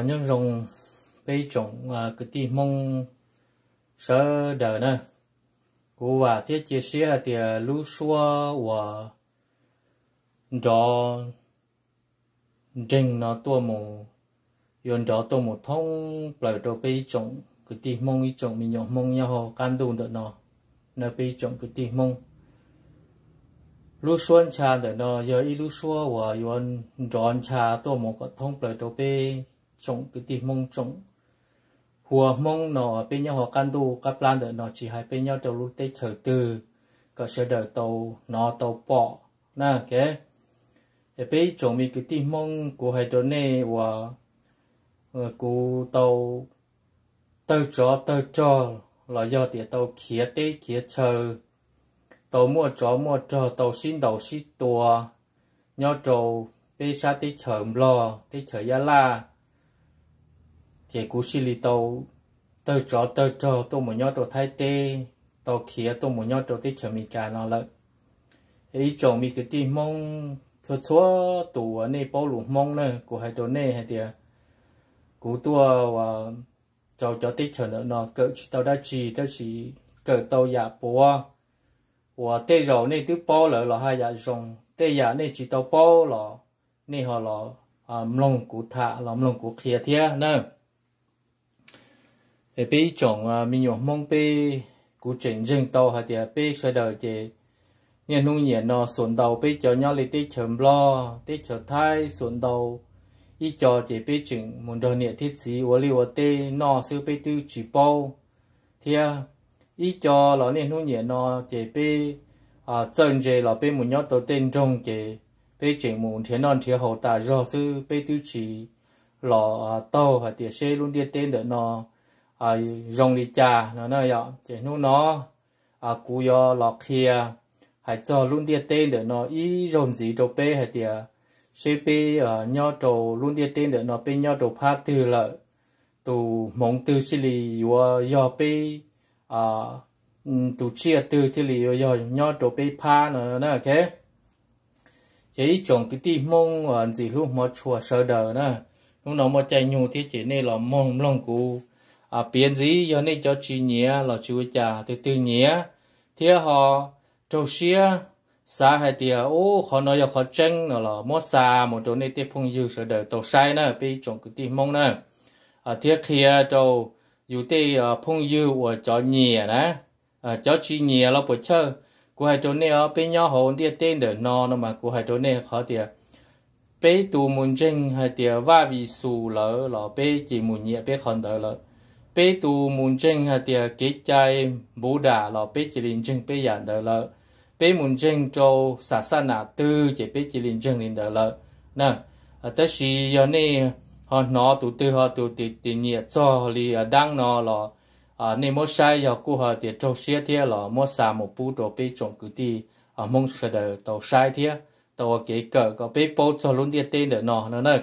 Nyob zoo peb ib tsoom kwv tij Hmoob sawv daws na. Kuv vam thiab cia siab hais tias lub suab uas nrov nreeg no tuaj mus, yuav nrov tuaj mus thoob plaws rau peb ib tsoom kwv tij Hmoob, ib tsoom me nyuam Hmoob nyob hauv qab ntuj ntawm no. Na peb ib tsoom kwv tij Hmoob, lub suab ncha ntawm no yog ib lub suab uas yuav nrov ncha tuaj mus kom thoob plaws rau peb tsoom kwv tij Hmoob, tsoom huab Hmoob no peb nyob hauv qab ntuj qab plab ntawm no, tsis hais peb nyob rau lub teb chaws twg, kom sawv daws tau hnov tau pom na. Es peb ib tsoom me kwv tij Hmoob, kuv hais rau nej uas kuv tau tawg tsov tawg rog los yog tias tau khiav teb khiav chaw, tau muaj tsov muaj rog, tau sib ntaus sib tua nyob rau peb sab teb chaws Nplog, teb chaws Nyab Laj, ces kuv thiaj li tau tawg tsov tawg rog tuaj mus nyob rau Thaib teb, tau khiav tuaj mus nyob rau teb chaws Amelikas no lawm. Ib tsoom me kwv tij Hmoob txhua txhua tus uas nej paub lus Hmoob na, kuv hais rau nej hais tias kuv tuaj rau cov teb chaws ntawm no kawm tsis tau dab tsi, tab sis kawm tau yam puav uas tej zaum nej twb paub lawm los haj yam zoo, tej yam nej tsis tau paub los nej ho los mloog kuv tham, los mloog kuv qhia thiab na. Es peb ib tsoom me nyuam Hmoob peb, kuv tseem ntseeg tau hais tias peb sawv daws ces niaj hnub nyiam no xuas ntau, peb cov nyob li teb chaws Nplog, teb chaws Thaib xuas ntau, ib co ces peb tseem mus nrog niam thiab txiv ua liaj ua teb noj xwb, peb twb tsis paub thiab. Ib co los niaj hnub nyiam no ces peb txawj ntse los peb mus nyob tau tej nroog ces peb tseem mus nrhiav noj nrhiav haus tas zog xwb, peb twb tsis los taug hais tias seb lub ntiaj teb ntawm no zoo li cas no na yom. Ces hnub no kuv yuav los qhia hais txog lub ntiaj teb ntawm no ib zaug ntxiv rau peb hais tias seb peb nyob rau lub ntiaj teb ntawm no peb nyob rau phab twg lawm, tus hmoov twg thiaj li yuav yog peb, tus tsiaj twg thiaj li yuav yog nyob rau peb phab no na. Ces ib tsoom kwv tij Hmoob ntxim hlub hmov tshua sawv daws na, hnub no muaj caij nyoog thiab ces nej los mloog mloog kuv piav ntxiv, yog nej cov tsis nyiam los tsis ua cas, tus twg nyiam thiab ho raug siab xav hais tias ub qhov no yog qhov tseeb no los muab xa mus rau nej tej phooj ywg sawv daws tau saib na, peb ib tsoom kwv tij Hmoob na. Thiab qhia rau yus tej phooj ywg uas cov nyiam na, cov tsis nyiam los puas chawj. Kuv hais rau nej os, peb nyob hauv ntiaj teb ntawm no no mas kuv hais rau nej qhov tias peb tus mus ntseeg hais tias Vaj Vis Xus lawm los peb cia li mus nyiam peb qhov ntawd lawm. Peb tus mus ntseeg hais tias kev cai Npuv Das los peb cia li ntseeg peb yam ntawd lawm. Peb mus ntseeg rau xas xaj nas twg ces peb cia li ntseeg li ntawd lawm na. Tab sis yog nej ho hnov tus twg ho tus tias nyiam txog li dab no los nej muab saib, yog kuj ho tias raug siab thiab los muab xa mus pub rau peb tsoom kwv tij Hmoob sawv daws tau saib thiab tau ua kev kawm kom peb paub txog lub ntiaj teb ntawm no no na.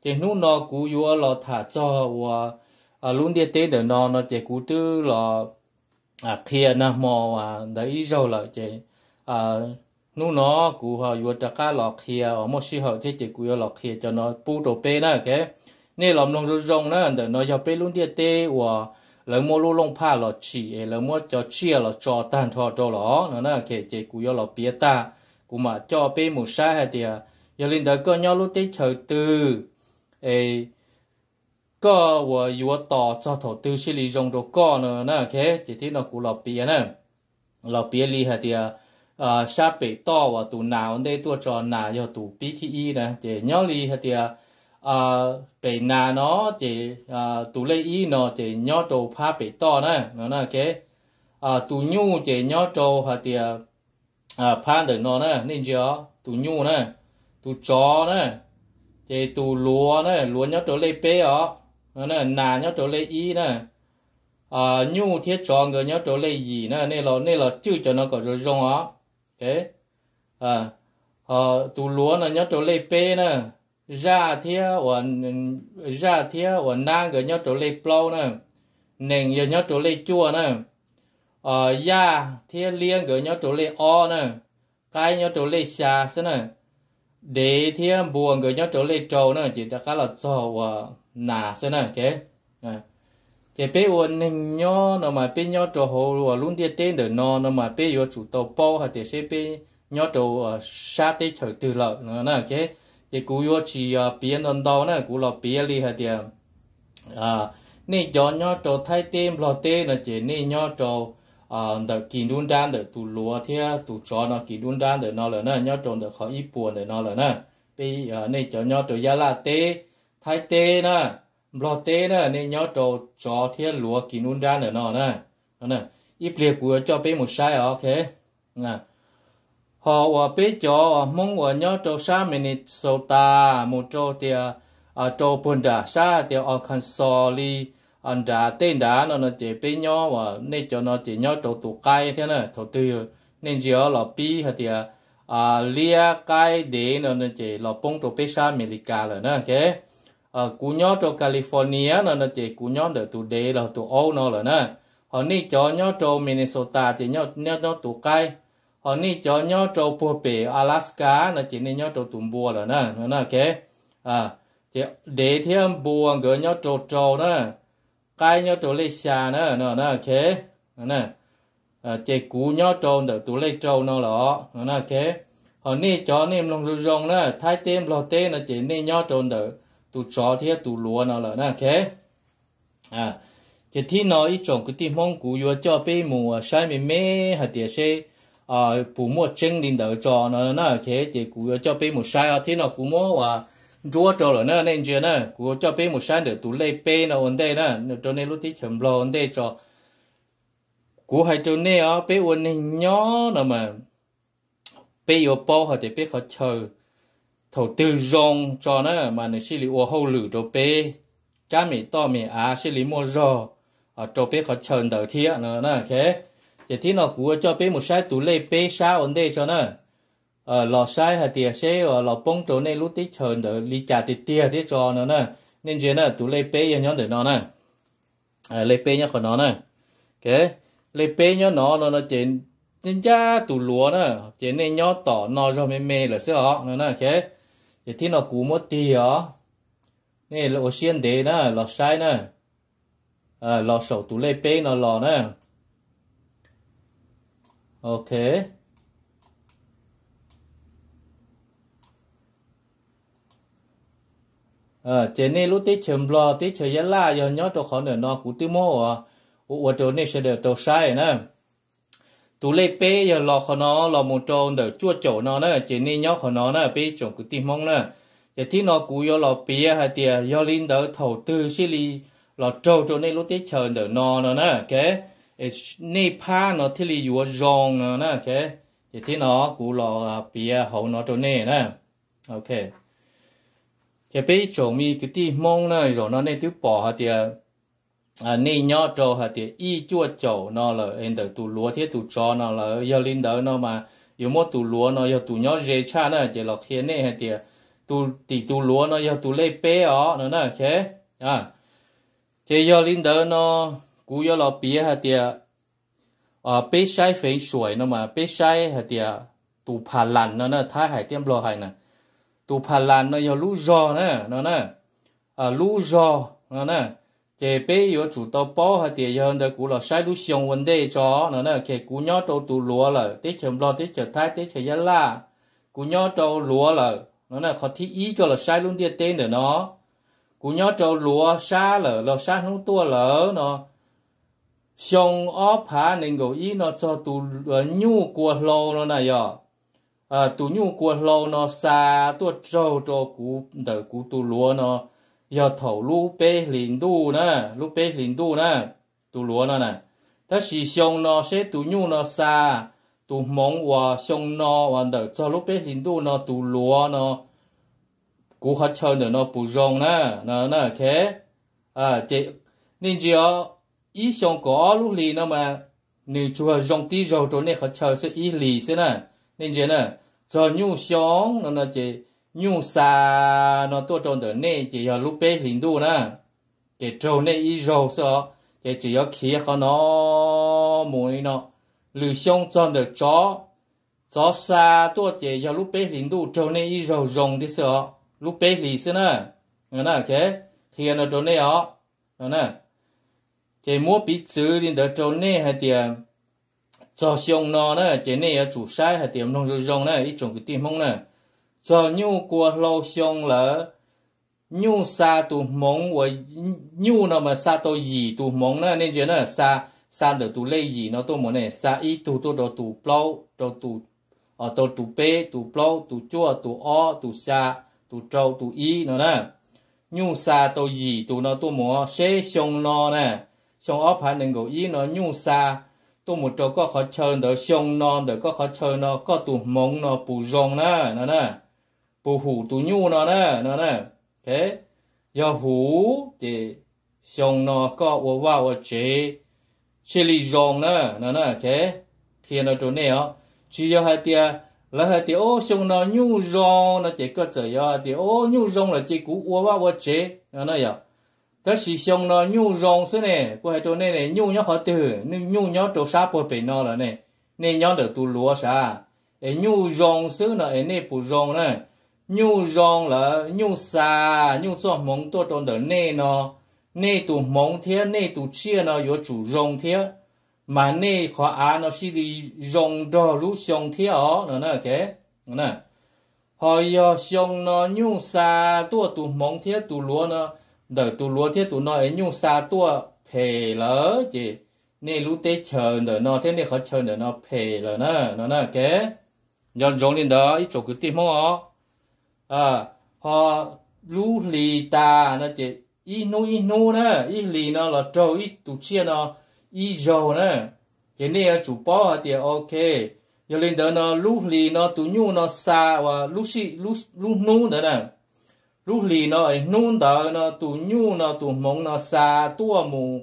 Ces hnub no kuv yuav los tham txog uas lub ntiaj teb ntawm no no ces kuv twb los qhia nag hmo ntawd ib zaug lawm ces hnub no kuv ho yuav rov qab los qhia uas muaj sij hawm thiab ces kuv yuav los qhia cov no pub rau peb na. Nej los mloog zoo zoo na, ntawm no yog peb lub ntiaj teb uas lawv muab lub looj phaj los tsim es lawv muab cov tsiaj los tso tag nrho rau los no na. Ces kuv yuav los piav tag, kuv mam coj peb mus saib hais tias yog li ntawd koj nyob lub teb chaws twg es koj uas yuav tos txog thaum twg thiaj li zoo rau koj no na. Ces thiab no kuv los piav na, los piav li hais tias sab pem toj uas tus nas ua ntej tuaj tso nas yog tus pib thib ib na, ces nyob li hais tias pem nas no ces tus lej ib no ces nyob rau phab pem toj na no na. Tus nyuj ces nyob rau hais tias phab ntawm no na, nej ntsia os, tus nyuj na, tus tsov na, ces tus luav na, luav nyob rau lej peb os, nas nyob rau lej ib na, nyuj thiab tsov nkawd nyob rau lej yim na. Nej los cwj cov no kom zoo zoo os. Tus luav no nyob rau lej peb na, zaj thiab, zaj thiab uas nab nkawd nyob rau lej plaub na, nees yog nyob rau lej cuaj na, yaj thiab liab nkawd nyob rau lej ob na, qaib nyob rau lej xya xwb na, dev thiab npua nkawd nyob rau lej rau na. Ces rov qab los txog uas nas xwb na. Ces peb ua neeg nyob no mas peb nyob rau hauv lub ntiaj teb ntawm no no mas peb yuav tsum tau paub hais tias seb peb nyob rau sab teb chaws twg lawm no na. Ces kuv yuav tsis piav ntau ntau na, kuv los piav li hais tias nej cov nyob rau Thaib teb Nplog teb no ces nej nyob rau ntawm kis nruab nrab ntawm tus luav thiab tus tsov no kis nruab nrab ntawm no lawm na, nyob rau ntawm qhov ib puas ntawm no lawm na. Peb, nej cov nyob rau Yab Laj teb, Thaib teb na, Nplog teb na, nej nyob rau tsov thiab luav kis nruab nrab ntawm no na. Ib pliag kuv yuav coj peb mus saib os. Ho uas peb cov Hmoob uas nyob rau sab Minnesota mus rau tias rau puag nram sab tias Arkansas li nrad tej nrad no no ces peb nyob uas nej cov no ces nyob rau tus qaib thiab na. Thaum twg nej ntsia los pib hais tias liab qaib dev no no ces los poob rau peb sab Amelikas lawm na. Kuv nyob rau California no no ces kuv nyob ntawm tus dev los tus aub no lawm na. Ho nej cov nyob rau Minnesota ces nyob nyob tus qaib. Ho nej cov nyob rau puag pem Alaska no ces nej nyob rau tus npua lawm na. Ces dev thiab npua nkawd nyob rau rau na, qaib nyob rau lej xya na no. Ces kuv nyob rau ntawm tus lej rau no los. Ho nej cov nej mloog zoo zoo na, Thaib teb Nplog teb no ces nej nyob rau ntawm tus tsov thiab tus luav no lawm na. Ces thib no ib tsoom kwv tij Hmoob kuv yuav coj peb mus saib me me hais tias seb puas muaj tseeb li ntawd tso no na. Ces kuv yuav coj peb mus saib os. Thib no kuv muab uas nruab rau lawm na, nej ntsia na, kuv yuav coj peb mus saib ntawm tus lej peb no ua ntej na, rau nej lub teb chaws Nplog ua ntej tso. Kuv hais rau nej os, peb ua neeg nyob no mas peb yuav paub hais tias peb qhov chaw thaum twg zoo tso na mas nws thiaj li ua hauj lwm rau peb, kab mem toj mem av thiaj li muaj zog rau peb qhov chaw ntawd thiab no na. Ces thib no kuv yuav coj peb mus saib tus lej peb sab ua ntej tso na. Los saib hais tias seb los poob rau nej lub teb chaws ntawd li cas tiag tiag thiab tso no na. Nej ntsia na, tus lej peb yog nyob ntawm no na. Lej peb nyob qhov no na. Lej peb nyob no no no ces ncaj tus luav na, ces nej nyob tom no zog me me lawm xwb os no na. Ces thib no kuv muab tig os, nej ua siab ntev na los saib na, los saum tus lej peb no los na. Ok. Ces nej lub teb chaws Nplog teb chaws Yab Laj yog nyob rau qhov ntawm no kuv twb muab ua, ua rau nej sawv daws tau saib na. Tus lej peb yog los qhov no los mus rau ntawm cuaj caum no na, ces nej nyob qhov no na peb tsoom kwv tij Hmoob na. Ces thib no kuv yuav los piav hais tias yog li ntawd thaum twg thiaj li los raug rau nej lub teb chaws ntawm no no na. Nej phab no thiaj li yuav zoo no na. Ces thib no kuv los piav hauv no rau nej na. Ok. Ces peb ib tsoom me kwv tij Hmoob na, zaum no nej twb pom hais tias nej nyob rau hais tias ib cuaj caum no lawm es ntawm tus luav thiab tus tsov no lawm. Yog li ntawd no mas yuav muab tus luav no yog tus nyob ze tshaj na, ces los qhia nej hais tias tus tim tus luav no yog tus lej peb os no na. Ces yog li ntawd no kuv yuav los piav hais tias peb saib feev xwm no mas peb saib hais tias tus pha las no na, Thaib hais thiab Nplog hais na, tus pha las no yog lub zog na no na, lub zog no na. Ces peb yuav tsum tau paub hais tias yog ntawd kuv los saib lub xyoo ua ntej tso no na. Ces kuv nyob rau tus luav lawm, teb chaws Nplog, teb chaws Thaib, teb chaws Yab Laj, kuv nyob rau luav lawm no na. Qhov thib ib koj los saib lub ntiaj teb ntawm no, kuv nyob rau luav sab lawm los sab hnub tuaj lawm no. Xyoo ob phav nees nkaum ib no txog tus nyuj kua hlau no na yog, tus nyuj kua hlau no xa tuaj raug rau kuv ntawm kuv tus luav no, yog thaum lub peb hlis ntuj na, lub peb hlis ntuj na, tus luav no na. Tab sis xyoo no seb tus nyuj no xa, tus hmoov uas xyoo no uas ntawm txog lub peb hlis ntuj no tus luav no, kuv qhov chaw ntawm no puas zoo na no na. Ces nej ntsia, ib xyoo kaum ob lub hlis no mas nws tsuas zoo tib zaug rau nej qhov chaw xwb, ib hlis xwb na. Nej ntsia na, txog nyuj xyoo no no ces nyuj xa no tuaj rau ntawm nej ces yog lub peb hlis ntuj na, ces raug nej ib zaug xwb os. Ces tseem yuav khiav qhov no mus li no, lwm xyoo txog ntawm tsov, tsov xa tuaj ces yog lub peb hlis ntuj raug nej ib zaug zoo thiab xwb os, lub peb hlis xwb na. Na, ok. qhia no rau nej os. No na, ces muab piv txwv li ntawd rau nej hais tias txog xyoo no na, ces nej yuav tsum saib hais tias mloog zoo zoo na ib tsoom kwv tij Hmoob na. Txog nyuj kua hlau xyoo lawm, nyuj xa tus hmoov uas, nyuj no mas xa tau yim tus hmoov na, nej ntsia na, xa, xa ntawm tus lej yim no tuaj mus ne, xa ib tug tuaj rau tus plaub, rau tus, rau tus peb, tus plaub, tus cuaj, tus ob, tus xya, tus rau, tus ib no na. Nyuj xa tau yim tus no tuaj mus seb xyoo no na, xyoo ob phav nees nkaum ib no nyuj xa tuaj mus rau koj qhov chaw ntawd, xyoo no ntawm koj qhov chaw no koj tus hmoov no puas zoo na, no na, puas hum tus nyuj no na, no na. Yog hum ces xyoo no koj ua vaj ua tsev thiaj li zoo na, no na. Qhia no rau nej os, tsis yog hais tias lawv hais tias o xyoo no nyuj zoo no ces koj txawm yog hais tias o nyuj zoo lawm ces kuv ua vaj ua tsev no na yom. Tab sis xyoo no nyuj zoo xwb ne, kuv hais rau nej ne, nyuj nyob qhov twg? Nyuj nyob rau sab puag pem no lawm ne, nej nyob ntawm tus luav sav. Es nyuj zoo xwb no es nej puas zoo na? Nyuj zoo lawm, nyuj xa nyuj txoj hmoov tuaj rau ntawm nej no, nej tus hmoov thiab nej tus tsiaj no yuav tsum zoo thiab, mas nej qhov av no thiaj li zoo nrog lub xyoo thiab os, no na. Ho yog xyoo no nyuj xa tuaj tus hmoov thiab tus luav no, ntawm tus luav thiab tus no es nyuj xa tuaj phem lawm ces nej lub teb chaws ntawm no thiab nej qhov chaw ntawm no phem lawm na, no na. Nco ntsoov li ntawd ib tsoom kwv tij Hmoob os. Ho lub hlis tas no ces ib hnub ib hnub na, ib hlis no los raug ib tus tsiaj no ib zaug na, ces nej yuav tsum paub hais tias ok, yog li ntawd no lub hlis no tus nyuj no xa uas lub, lub hnub ntawd na, lub hlis no es hnub ntawd no tus nyuj no tus hmoov no xa tuaj mus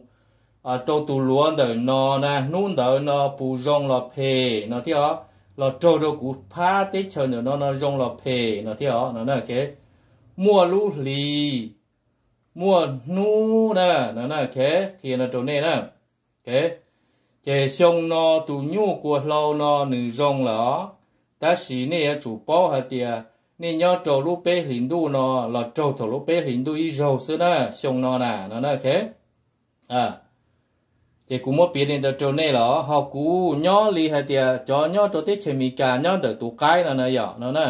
rau tus luav ntawm no na, hnub ntawd no puas zoo los phem no thiab os, los raug rau kuv phab teb chaws ntawm no no zoo los phem no thiab os, no na. Muaj lub hlis, muaj hnub na, no na, qhia no rau nej na. Ces xyoo no tus nyuj kua hlau no nws zoo lawm os, tab sis nej yuav tsum paub hais tias nej nyob rau lub peb hlis ntuj no los raug thaum lub peb hlis ntuj ib zaug xwb na, xyoo no na, no na. Ces kuv muab piav li ntawd rau nej los ho kuv nyob li hais tias cov nyob rau teb chaws Amelikas nyob ntawm tus qaib no na yom, no na.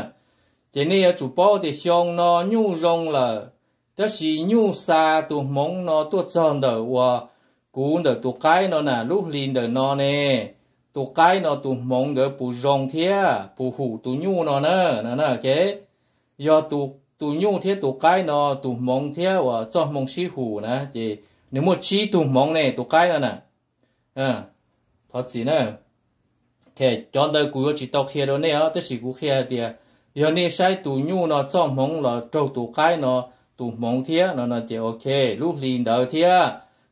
Ces nej yuav tsum paub tias xyoo no nyuj zoo lawm, tab sis nyuj xa tus hmoov no tuaj txog ntawm uas kuv ntawm tus qaib no na, lub hlis ntawm no ne, tus qaib no tus hmoov nkawd puas zoo thiab puas hum tus nyuj no na, no na. Yog tus nyuj thiab tus qaib no tus hmoov thiab uas txoj hmoo sib hum na, ces nws muaj tsib tug hmoov ne tus qaib no na. Thov txim na, cov ntawd kuv yuav tsis tau qhia rau nej os, tab sis kuv qhia hais tias yog nej saib tus nyuj no txoj hmoov los raug tus qaib no tus hmoov thiab no no ces ok, lub hlis ntawd thiab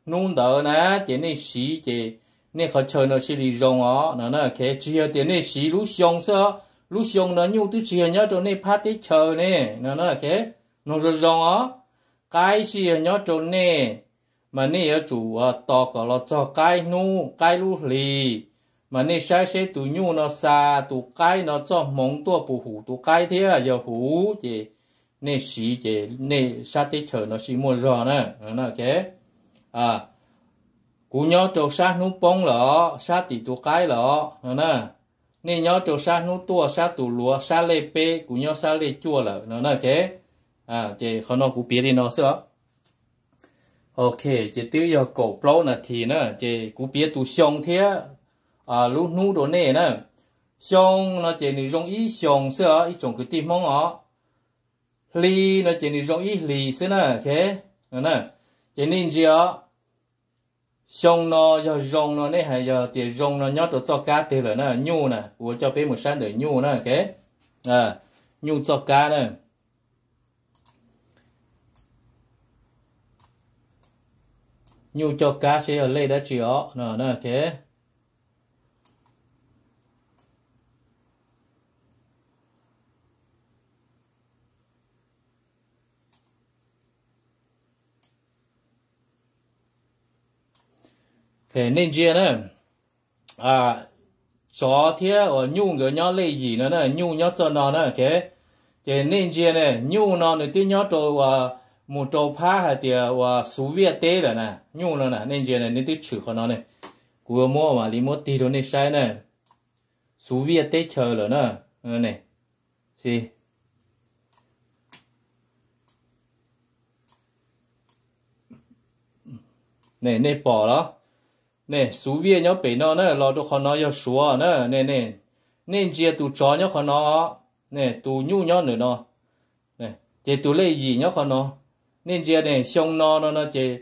hnub ntawd na, ces nej siv ces nej qhov chaw no thiaj li zoo os, no na. Tsis yog tias nej siv lub xyoo xwb os, lub xyoo no nyuj twb tsis yog nyob rau nej phab teb chaws ne, no na. Mloog zoo zoo os, qaib thiaj yog nyob rau nej, mas nej yuav tsum tos kom los txog qaib hnub qaib lub hlis, mas nej saib seb tus nyuj no xa tus qaib no txoj hmoov tuaj puas hum tus qaib thiab, yog hum ces nej siv ces nej sab teb chaws no thiaj muaj zog na. Kuv nyob rau sab hnub poob lawm os, sab tim tus qaib lawm os, no na. Nej nyob rau sab hnub tuaj, sab tus luav, sab lej peb, kuv nyob sab lej cuaj lawm no na. Ces qhov no kuv piav li no xwb os. Ok, ces twb yog kaum plaub nas this na, ces kuv piav tus xyoo thiab lub hnub rau nej na. Xyoo no ces nws zoo ib xyoos xwb os ib tsoom kwv tij Hmoob os. Hli no ces nws zoo ib hlis xwb na. Ces nej ntsia os, xyoo no yog zoo no nej hais yog tias zoo no nyob rau txoj kab twg lawm na, nyuj na, kuv coj peb mus saib ntawm nyuj na. Nyuj txoj kab na, nyuj txoj kab seb yog lej dab tsi os no. Nej ntsia na, tsov thiab uas nyuj nkawd nyob lej yim no na, nyuj nyob txoj no na. Ces nej ntsia ne, nyuj no nws twb nyob rau uas mus rau phab hais tias uas Xuv Viaj teb lawm na, nyuj no na, nej ntsia na, nej twb tshwm qhov no ne. Kuv yuav muab mam li muab tig rau nej saib na, Xuv Viaj teb chaws lawm na, ne, si, nej pom los? Ne, Xuv Viaj nyob pem no na, los rau qhov no yog Suav na, ne, nej ntsia tus tsov nyob qhov no, ne, tus nyuj nyob ntawm no, ces tus lej yim nyob qhov no. Nej ntsia ne, xyoo no no no ces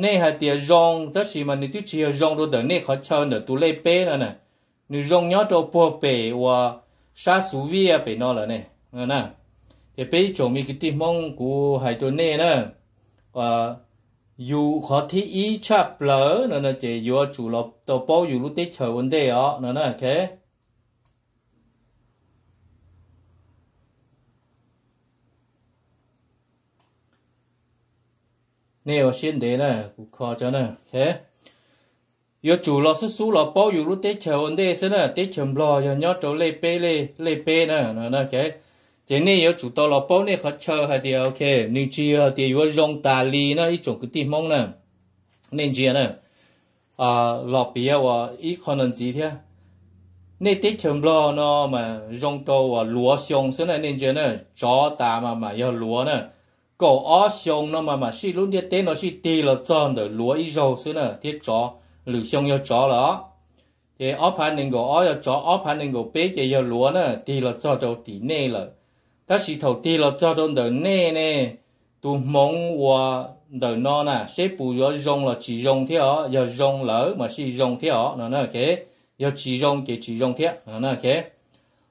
nej hais tias zoo, tab sis mas nws twb tsis yog zoo rau ntawm nej qhov chaw ntawm tus lej peb no na, nws zoo nyob rau puag pem uas sab Xuv Viaj pem no lawm ne. Ces peb ib tsoom me kwv tij Hmoob, kuv hais rau nej na, yus qhov thib ib tshaj plaws no no ces yuav tsum los tau paub yus lub teb chaws ua ntej os no na. Nej ua siab ntev na, kuv kho tso na. Yuav tsum los xub xub los paub yus lub teb chaws ua ntej xwb na. Teb chaws Nplog yog nyob rau lej peb, lej peb na. Ces nej yuav tsum tau los paub nej qhov chaw hais tias ok, nws tsis yog tias yuav zoo tas li no ib tsoom kwv tij Hmoob na. Nej ntsia na, los piav uas ib qho no ntxiv thiab. Nej teb chaws Nplog no mas zoo rau uas luav xyoo xwb na, nej ntsia na, tsov tas mas mas yog luav na. Kaum ob xyoo no mas mam sij lub ntiaj teb no sij tig los txog ntawm luav ib zaug xwb na, thiab tsov, lwm xyoo yog tsov lawm os. Ces ob phav nees nkaum ob yog tsov, ob phav nees nkaum peb ces yog luav na, tig los txog rau tim nej lawm. Tab sis thaum tig los txog rau ntawm nej ne, tus hmoov uas ntawm no na seb puas yuav zoo los tsis zoo thiab os, yog zoo lawm mas sij zoo thiab os no, yog tsis zoo ces tsis zoo thiab no.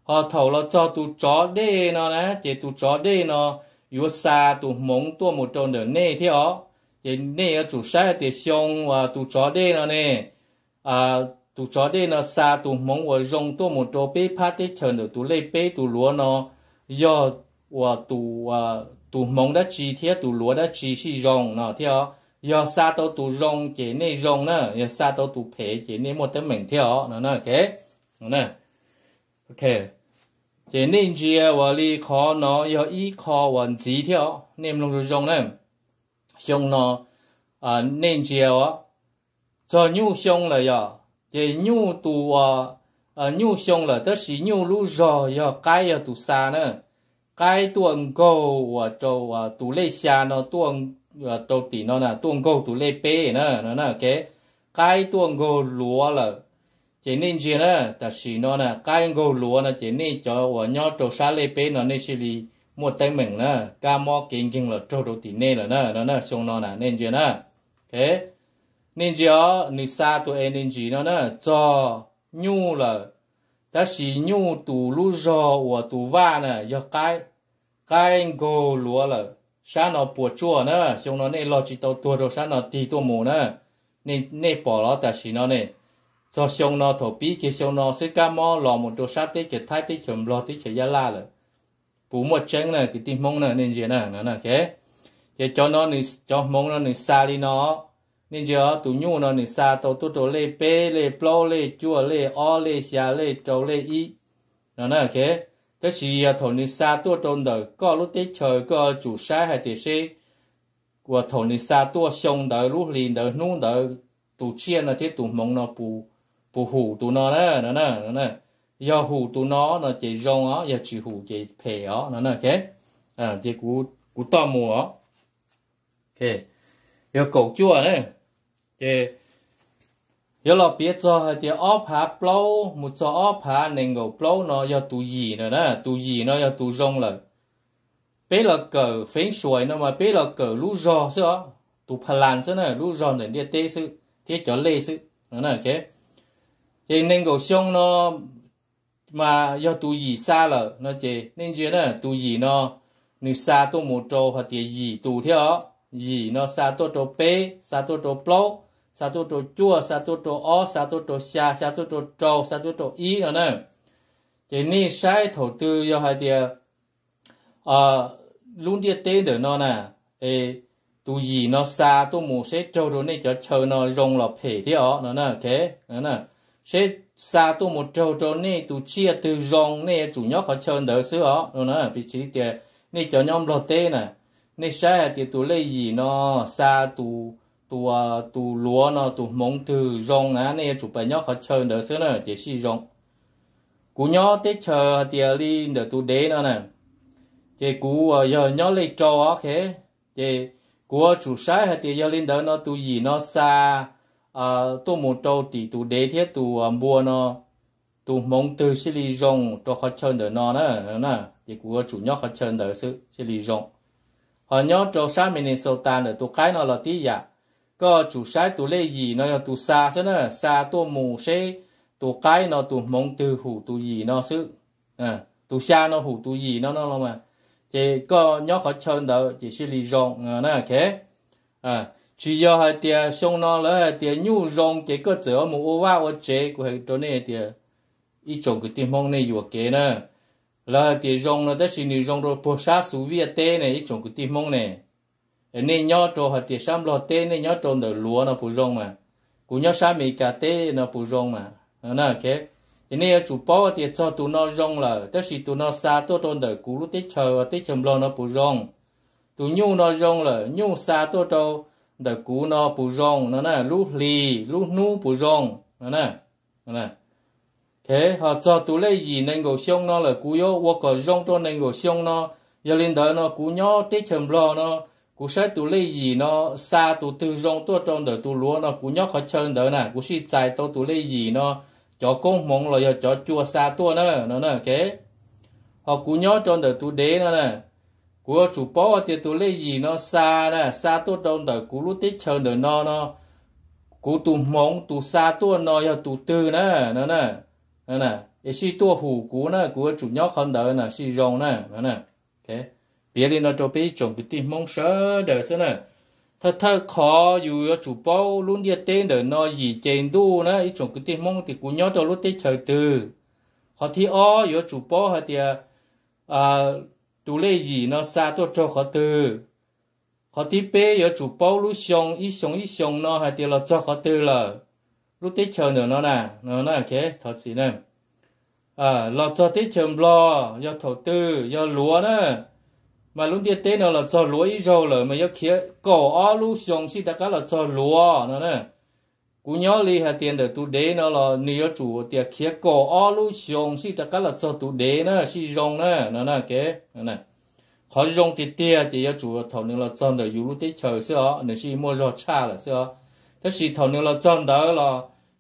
Ho thaum los txog tus tsov dej no na, ces tus tsov dej no yuav xa tus hmoov tuaj mus rau ntawm nej thiab os. Ces nej yuav tsum saib tias xyoo uas tus tsov dej no ne, tus tsov dej no xa tus hmoov uas zoo tuaj mus rau peb phab teb chaws ntawm tus lej peb tus luav no yog uas tus hmoov dab tsi thiab tus luav dab tsi sij zoo no thiab os. Yog xa tau tus zoo ces nej zoo na, yog xa tau tus phem ces nej muaj teeb meem thiab os no. Ces nej ntsia uas li qhov no yog ib qho uas ntxiv thiab os, nej mloog zoo zoo na. Xyoo no nej ntsia os, txog nyuj xyoo lawm yom, ces nyuj tus, nyuj xyoo lawm tab sis nyuj lub zog yog qaib yog tus xa na. Qaib tuaj nkaug uas rau tus lej xya no tuaj rau tim no na, tuaj nkaug tus lej peb na. Qaib tuaj nkaug luav lawm. Ces nej ntsia na, tam sim no na qaib nkaug luav no ces nej cov uas nyob rau sab lej peb no nej thiaj li muaj teeb meem na, kab mob kev nkeeg los raug rau tim nej lawm na. Xyoo no na nej ntsia na. Nej ntsia os, nws xa tus energy no na, txog nyuj lawm, tab sis nyuj tus lub zog uas tus vaj na yog qaib, qaib nkaug luav lawm, sab no puas tsuaj na. Xyoo no nej log tsis tau tuag rau sab no tig tuaj mus na. Nej pom los tam sim no ne, txog xyoo no thaum pib kiag xyoo no xwb kab mob los mus rau sab teb chaws Thaib, teb chaws Nplog, teb chaws Yab Laj lawm. Puas muaj tseeb na kwv tij Hmoob na, nej ntsia na. Ces cov no, cov hmoov no nws xa li no, nej ntsia os, tus nyuj no nws xa tau tuaj rau lej peb, lej plaub, lej cuaj, lej ob, lej xya, lej rau, lej ib no na. Tab sis yog thaum nws xa tuaj rau ntawm koj lub teb chaws, koj tsum saib hais tias seb uas thaum nws xa tuaj xyoo ntawd, lub hlis ntawd, hnub ntawd, tus tsiaj no thiab tus hmoov no puas hum tus no na. Yog hum tus no no ces zoo os, yog tsis hum ces phem os no. Ces kuv toj mus os. Yog kaum cuaj na, ces yuav los piav txog hais tias ob phav plaub mus txog ob phav nees nkaum plaub no yog tus yim na, tus yim no yog tus zoo lawm. Peb los kawm feeb suais no mas peb los kawm lub zog xwb os, tus phalas xwb na, lub zog ntawm ntiaj teb xwb thiab cov lej xwb. Ces nees nkaum xyoo no mas yog tus yim xa lawm no ces nej ntsia na, tus yim no nws xa tuaj mus rau hais tias yim tus thiab os. Yim no xa tuaj rau peb, xa tuaj rau plaub, xa tuaj rau cuaj, xa tuaj rau ob, xa tuaj rau xya, xa tuaj rau rau, xa tuaj rau ib no na. Ces nej saib thaum twg yog hais tias lub ntiaj teb ntawm no na, es tus yim no xa tuaj mus seb raug rau nej cov chaw no zoo los phem thiab os no. Seb xa tuaj mus raug rau nej tus tsiaj twg zoo, nej yuav tsum nyob qhov chaw ntawd xwb os no. Piv txwv tias nej cov nyob Nplog teb na, nej saib hais tias tus lej yim no xa tus, tus, tus luav no tus hmoov twg zoo na, nej yuav tsum pab nyob qhov chaw ntawd xwb na ces sij zoo. Kuv nyob teb chaws hais tias li ntawm tus dev no na, ces kuv yog nyob lej rau os, ces kuv yuav tsum saib hais tias yog li ntawd no tus yim no xa tuaj mus rau tim tus dev thiab tus npua no, tus hmoov twg sij li zoo rau qhov chaw ntawm no na, ces kuv yuav tsum nyob qhov chaw ntawd xwb sij li zoo. Ho nyob rau sab Minnesota ntawm tus qaib no los tib yam, koj tsum saib tus lej yim no yog tus xa xwb na, xa tuaj mus seb tus qaib no tus hmoov twg hum tus yim no xwb. Tus xya no hum tus yim no no los mas, ces koj nyob qhov chaw ntawd ces sij li zoo na. Tsis yog hais tias xyoo no lawv hais tias nyuj zoo ces koj txawm yuav mus ua vaj ua tsev. Kuv hais rau nej tias ib tsoom kwv tij Hmoob nej yuam kev na. Lawv hais tias zoo no tab sis nws zoo rau puag sab Xuv Viaj teb ne ib tsoom kwv tij Hmoob ne. Nej nyob rau hais tias sab Nplog teb, nej nyob rau ntawm luav no puas zoo mas? Kuv nyob sab Amelikas teb no puas zoo mas? Ces nej yuav tsum paub tias txog tus no zoo lawm tab sis tus no xa tuaj rau ntawm kuv lub teb chaws, teb chaws Nplog no puas zoo? Tus nyuj no zoo lawm, nyuj xa tuaj rau ntawm kuv no puas zoo no na, lub hlis lub hnub puas zoo no na. Ho txog tus lej yim nees nkaum xyoo no lawm, kuv yuav ua kom zoo rau nees nkaum xyoo no. Yog li ntawd no kuv nyob teb chaws Nplog no, kuv saib tus lej yim no xa tus twg zoo tuaj rau ntawm tus luav no, kuv nyob qhov chaw ntawd na, kuv sij txais tau tus lej yim no cov koob hmoov los yog cov cua xa tuaj na no na. Ho kuv nyob rau ntawm tus dev no na, kuv yuav tsum paub tias tus lej yim no xa na, xa tuaj rau ntawm kuv lub teb chaws ntawm no no, kuv tus hmoov tus xa tuaj no yog tus twg na no na, es sij tuaj hum kuv na, kuv yuav tsum nyob qhov ntawd na sij zoo na no. Piav li no rau peb ib tsoom kwv tij Hmoob sawv daws xwb na. Thawj thawj qhov yus yuav tsum paub lub ntiaj teb ntawm no yim ces ntuj na ib tsoom kwv tij Hmoob tias kuv nyob rau lub teb chaws twg. Qhov thib ob yuav tsum paub hais tias tus lej yim no xa tuaj raug qhov twg. Qhov thib peb yuav tsum paub lub xyoo ib xyoo ib xyoo no hais tias los txog qhov twg lawm. Lub teb chaws ntawm no na, thov txim na, los txog teb chaws Nplog yog thaum twg, yog luav na, mas lub ntiaj teb no los txog luav ib zaug lawm mas yuav khiav kaum ob lub xyoo sij rov qab los txog luav no na. Kuv nyob li hais tias ntawm tus dev no los nws yuav tsum tias khiav kaum ob lub xyoo sij rov qab los txog tus dev na sij zoo na no na. Qhov zoo tiag tiag ces yuav tsum thaum nws los txog ntawm yus lub teb chaws xwb os, nws sij muaj zog tshaj lawm xwb os. Tab sis thaum nws los txog ntawd los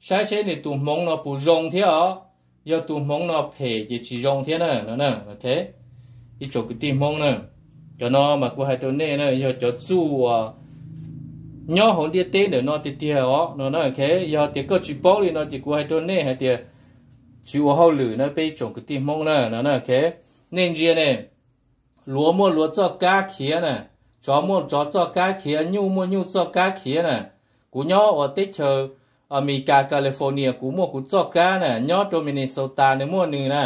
saib seb nws tus hmoov no puas zoo thiab os. Yog tus hmoov no phem ces tsis zoo thiab na no. Ib tsoom kwv tij Hmoob na, cov no mas kuv hais rau nej na yog cov txuj uas nyob hauv ntiaj teb ntawm no tiag tiag os no na. Yog tias koj tsis paub li no ces kuv hais rau nej hais tias tsis ua hauj lwm na peb ib tsoom kwv tij Hmoob na no na. Nej ntsia ne, luav muaj luav txoj kab khiav na, tsov muaj tsov txoj kab khiav, nyuj muaj nyuj txoj kab khiav na. Kuv nyob uas teb chaws Amelikas California kuv muaj kuv txoj kab na, nyob rau Minnesota nws muaj nws na,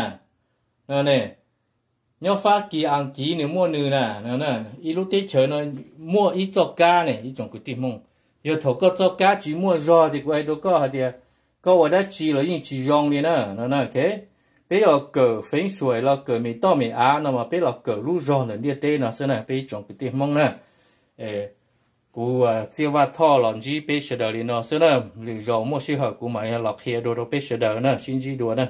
nyob Fab Kis Aas Kiv nws muaj nws na. Ib lub teb chaws no muaj ib txoj kab ne ib tsoom kwv tij Hmoob. Yog thaum koj txoj kab tsis muaj zog ces kuv hais rau koj hais tias koj ua dab tsi los yeej tsis zoo li na no na. Peb los kawm feev suaim los kawm me toj me av no mas peb los kawm lub zog ntawm ntiaj teb no xwb na peb ib tsoom kwv tij Hmoob na. Kuv Txiaj Vaj Thoj los ntsib peb sawv daws li no xwb na, lwm zaus muaj sij hawm kuv mam los qhia dua rau peb sawv daws na, sib ntsib dua na.